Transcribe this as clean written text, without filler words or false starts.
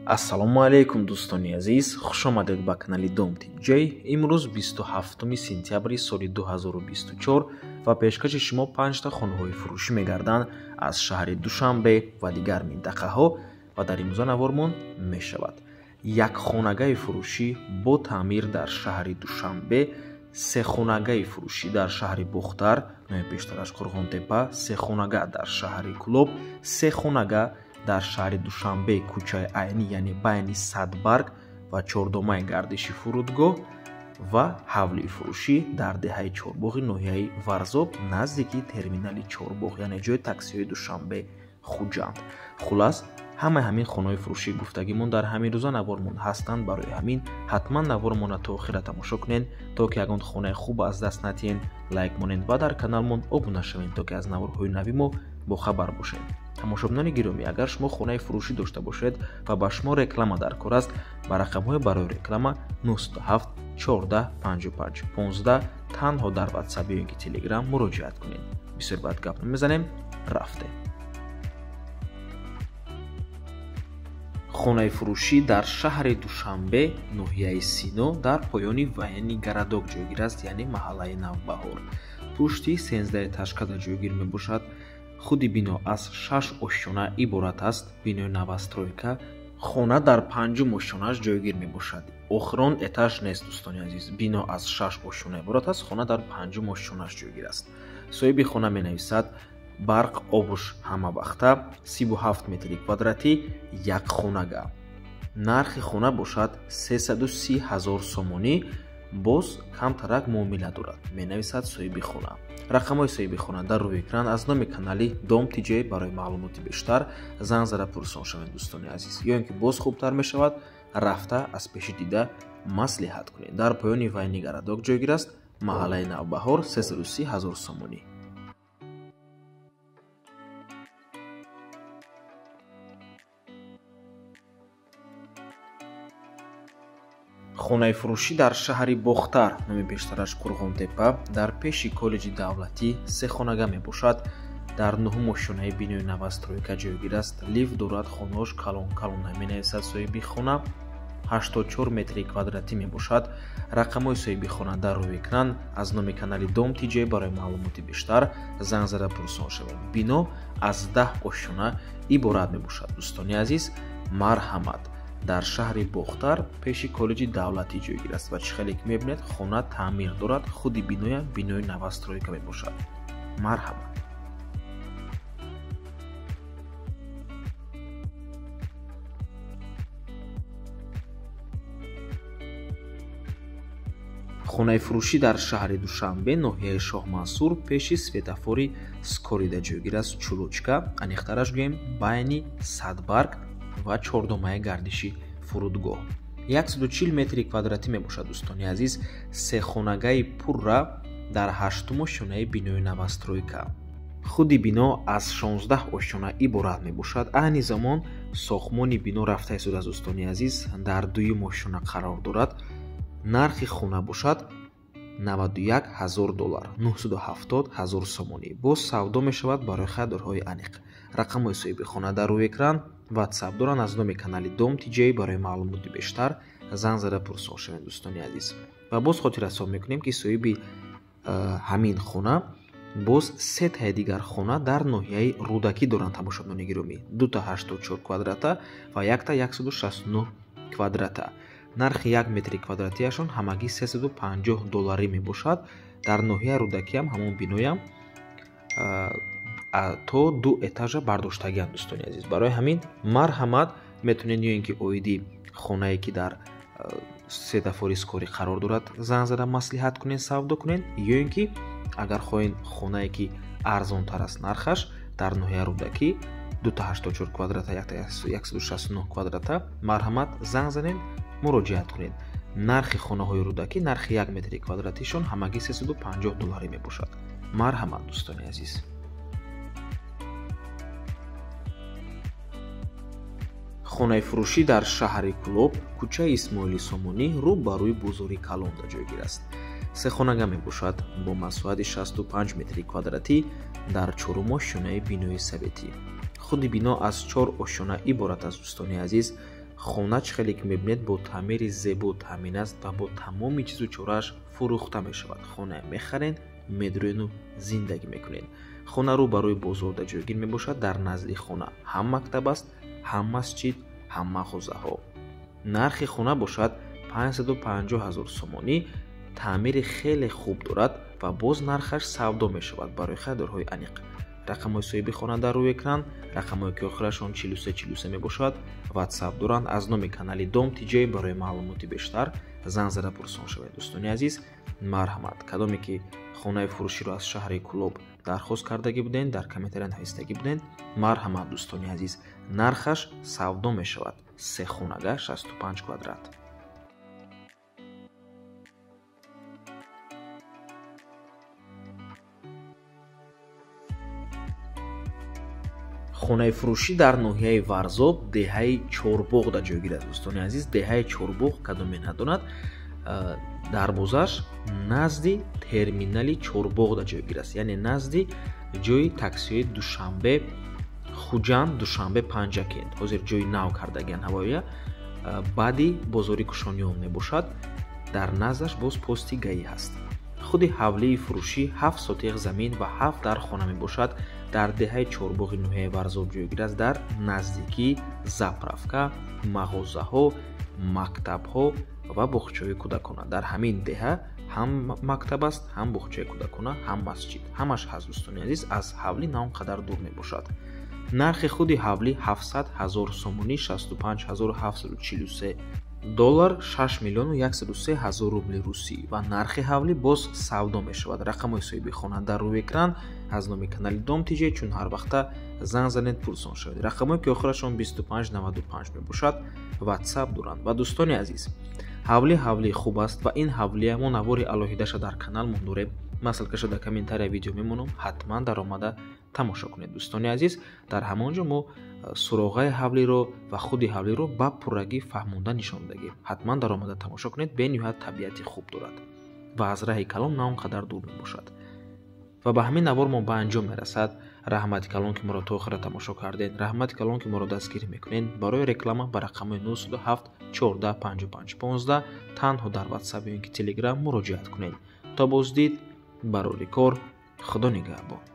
Ассалому алайкум, дӯстони азиз, хуш омадед ба канали Дом TJ. Имрӯз 27 сентябри соли 2024 ва пешкаши шумо панҷта хонаҳои фурӯшӣ мегарданд аз шаҳри Душанбе ва дигар минтақаҳо ва дар имрӯза навормон мешавад як хонагаи фурӯшӣ бо таъмир дар шаҳри Душанбе, се хонагаи фурӯшӣ дар шаҳри Бохтар, номи пештараш Қурғонтепа, се хонага дар шаҳри Кӯлоб, се хонага дар шаҳри Душанбе, кӯчаи Айнӣ, яъне байни Садбарг ва чордомаи гардиши фурудгоҳ ва ҳавлии фурӯшӣ дар деҳаи Чорбоғи ноҳияи Варзоб, наздики терминали Чорбоғ, яъне ҷои таксиҳои Душанбе Хуҷанд. Хулас, ҳамаи ҳамин хонаҳои фурӯшӣ гуфтагимон дар ҳамин рӯза навормон ҳастанд. Барои ҳамин ҳатман навормонро то охира тамошо кунед, то ки ягон хонаи хуб аз даст натиҳед, лайк монед ва дар каналмон обуна шавед, то ки аз наворҳои нави мо бохабар бошед. Тамошобинони гиромӣ, агар шумо хонаи фурӯшӣ дошта бошед ва ба шумо реклама дар кор аст, ба рақамҳои барои реклама 907 14 55 15 танҳо дар WhatsApp ё ин ки Telegram муроҷиат кунед. Бисёр баъд гап намезанем, рафтем. Хонаи фурӯшӣ дар шаҳри Душанбе, ноҳияи Сино, дар поёни военный городок ҷойгир аст, яъне маҳаллаи Навбаҳор. Пушти 13 этажкада ҷойгир мебошад. Худи бино аз 6 ошёна иборат аст, бинои новостройка. Хона дар панҷум ошёнааш ҷойгир мебошад. Охирон этаж нест, дӯстони азиз. Бино аз 6 ошёна иборат аст, хона дар панҷум ошёнааш ҷойгир аст. Соҳиби хона менависад: барқ обуш ҳама вақта, 37 метри квадратӣ, як хонага. Нархи хона бошад 330 ҳазор сомонӣ, боз камтарак муомила дорад, менависад соҳиби хона. Рақамҳои соҳиби хона дар рӯи экран аз номи канали Дом TJ. Барои маълумоти бештар занг зада пурсон шавед, дӯстони азиз, ё ин ки боз хубтар мешавад рафта аз пеши дида маслиҳат кунед. Дар поёни военный городок ҷойгир аст, маҳаллаи Навбаҳор, 330 ҳазор сомонӣ. Хонаи фурӯшӣ дар шаҳри Бохтар, номи пештараш Қурғонтепа, дар пеши коллеҷи давлатӣ се хонага мебошад. Дар нуҳум ошёнаи бинои новостройка ҷойгир аст. Лифт дорад, хонаош калон калон, менависад соҳиби хона. 84 метри квадратӣ мебошад. Рақамҳои соҳиби хона дар рӯи экран аз номи канали Дом TJ. Барои маълумоти бештар занг зада пурсон шавед. Бино аз 10 ошёна иборат мебошад. Дӯстони азиз, марҳамат, дар шаҳри Бохтар пеши коллеҷи давлатӣ ҷойгир аст ва чӣ хеле ки мебинед, хона таъмир дорад, худи биноя бинои новостройка мебошад. Марҳамат. Хонаи фурӯшӣ дар шаҳри Душанбе, ноҳияи Шоҳмансур, пеши светофори Скорида ҷойгир аст, Чулочка, аниқтараш гӯем байни Садбарг ва чордомаи гардиши фурудгоҳ. 140 метри квадратӣ мебошад, дӯстони азиз. Се хонагаи пурра дар ҳаштум ошёнаи бинои новостройка. Худи бино аз 16 ошёна иборат мебошад. Айни замон сохтмони бино рафта истодааст, дӯстони азиз, дар дуюм ошёна қарор дорад. Нархи хона бошад 91 ҳазор доллар, 970 ҳазор сомонӣ. Боз савдо мешавад барои харидорҳои аниқ. Рақамҳои соҳиби хона дар рӯи экран, WhatsApp доранд аз номи канали Дом TJ. Барои маълумоти бештар занг зада пурсон шавед, дӯстони азиз. Ва боз хотиррасон мекунем, ки соҳиби ҳамин хона боз се таи дигар хона дар ноҳияи Рӯдакӣ доранд, тамошобинони гиромӣ. Дута 84 квадрата ва якта 169 квадрата. Нархи як метри квадратиашон ҳамагӣ 350 долларӣ мебошад. Дар ноҳияи Рӯдакиам ҳамон биноям то ду этажа бардоштагианд, дӯстони азиз. Барои ҳамин марҳамат, метавонед ё ин ки оиди хонае ки дар светофори Скорӣ қарор дорад занг зада маслиҳат кунед, савдо кунед, ё ин ки агар хоҳед хонае ки арзонтар аст нархаш дар ноҳияи Рӯдакӣ, дута 84 квадрата, якта 169 квадрата, марҳамат занг занед, муроҷиат кунед. Нархи хонаҳои Рӯдакӣ, нархи як метри квадратишон ҳамагӣ 350 долларӣ мебошад. Марҳамат, дӯстони азиз. Хонаи фурӯшӣ дар шаҳри Кӯлоб, кӯчаи Исмоили Сомонӣ, рӯ ба рӯи бозори Калонда ҷойгир аст. Се хонага мебошад бо масоҳати 65 метри квадратӣ дар чорум ошёнаи бинои советӣ. Худи бино аз чор ошёна иборат аст, дӯстони азиз. Хона чӣ хеле ки мебинед бо таъмири зебо таъмин аст ва бо тамоми чизу чорааш фурӯхта мешавад. Хона мехарен, медроену зиндагӣ мекунед. Хона рӯ барои бозорда ҷойгир мебошад. Дар назди хона ҳам мактаб аст, ҳам масҷид, ҳам мағозаҳо. Нархи хона бошад 550 000 сомонӣ. Таъмири хеле хуб дорад ва боз нархаш савдо мешавад барои харидорҳои аниқ. Рақамҳои соҳиби хона дар рӯи экран, рақамҳое ки охирашон 4343 мебошад, WhatsApp доранд. Аз номи канали Дом ТҶ барои маълумоти бештар занг зада пурсон шавед. Дӯстони азиз, марҳамат, кадоме ки хонаи фурӯширо аз шаҳри Кӯлоб дархост кардагӣ буден, дар комментария навистагӣ буден, марҳамат дӯстони азиз, нархаш савдо мешавад. Се хонага 65 квадрат. Хонаи фурӯшӣ дар ноҳияи Варзоб, деҳаи Чорбоғда ҷойгир аст. Дӯстони азиз, деҳаи Чорбоғ кадоме надонад, дарвозааш назди терминали Чорбоғда ҷойгир аст, яъне назди ҷои таксиҳои Душанбе Хуҷанд, Душанбе Панҷакент. Ҳозир ҷои нав кардагиан ҳавоя, баъди бозори Кушониён мебошад. Дар наздаш боз пости ГАИ ҳаст. Худи ҳавлии фурӯшӣ 7 сотиғ замин ва 7 дар хона мебошад. Дар деҳаи Чорбоғи ноҳияи Варзоб ҷойгир аст. Дар наздикии заправка, мағозаҳо, мактабҳо ва боғчаҳои кӯдакона. Дар ҳамин деҳа ҳам мактаб аст, ҳам боғчаи кӯдакона, ҳам масҷид. Ҳамаш ҳаст дӯстони азиз, аз ҳавлӣ на он қадар дур мебошад. Нархи худи ҳавлӣ 700 000 сомонӣ, 65743 доллар, 6 103 000 рубли русӣ ва нархи ҳавлӣ боз савдо мешавад. Рақамҳои соҳиби хона дар рӯи экран. Аз номи канали Дом ТҶ чун ҳар вақта занг занед, пурсон шавед. Рақамҳое ки охирашон 2595 мебошад, WhatsApp доранд. Ва дӯстони азиз, ҳавлӣ ҳавлии хуб аст ва ин ҳавлия мо навори алоҳидаша дар канал мондорем. Масалкаша дар комментария видео мемонам, ҳатман даромада тамошо кунед. Дӯстони азиз, дар ҳамон ҷо мо суроғаи ҳавлиро ва худи ҳавлиро ба пуррагӣ фаҳмонда нишон додагем. Ҳатман даромада тамошо кунед, бениҳоят табиати хуб дорад ва аз раҳи калон на он қадар дур мебошад. Ва ба ҳамин навор мо ба анҷом мерасад. Раҳмати калон ки моро то охира тамошо кардед, раҳмати калон ки моро дастгирӣ мекунед. Барои реклама ба рақамҳои 907 14 55 15 танҳо дар WhatsApp ё ин ки Telegram муроҷиат кунед. То боздид, барори кор, Худо нигаҳбон.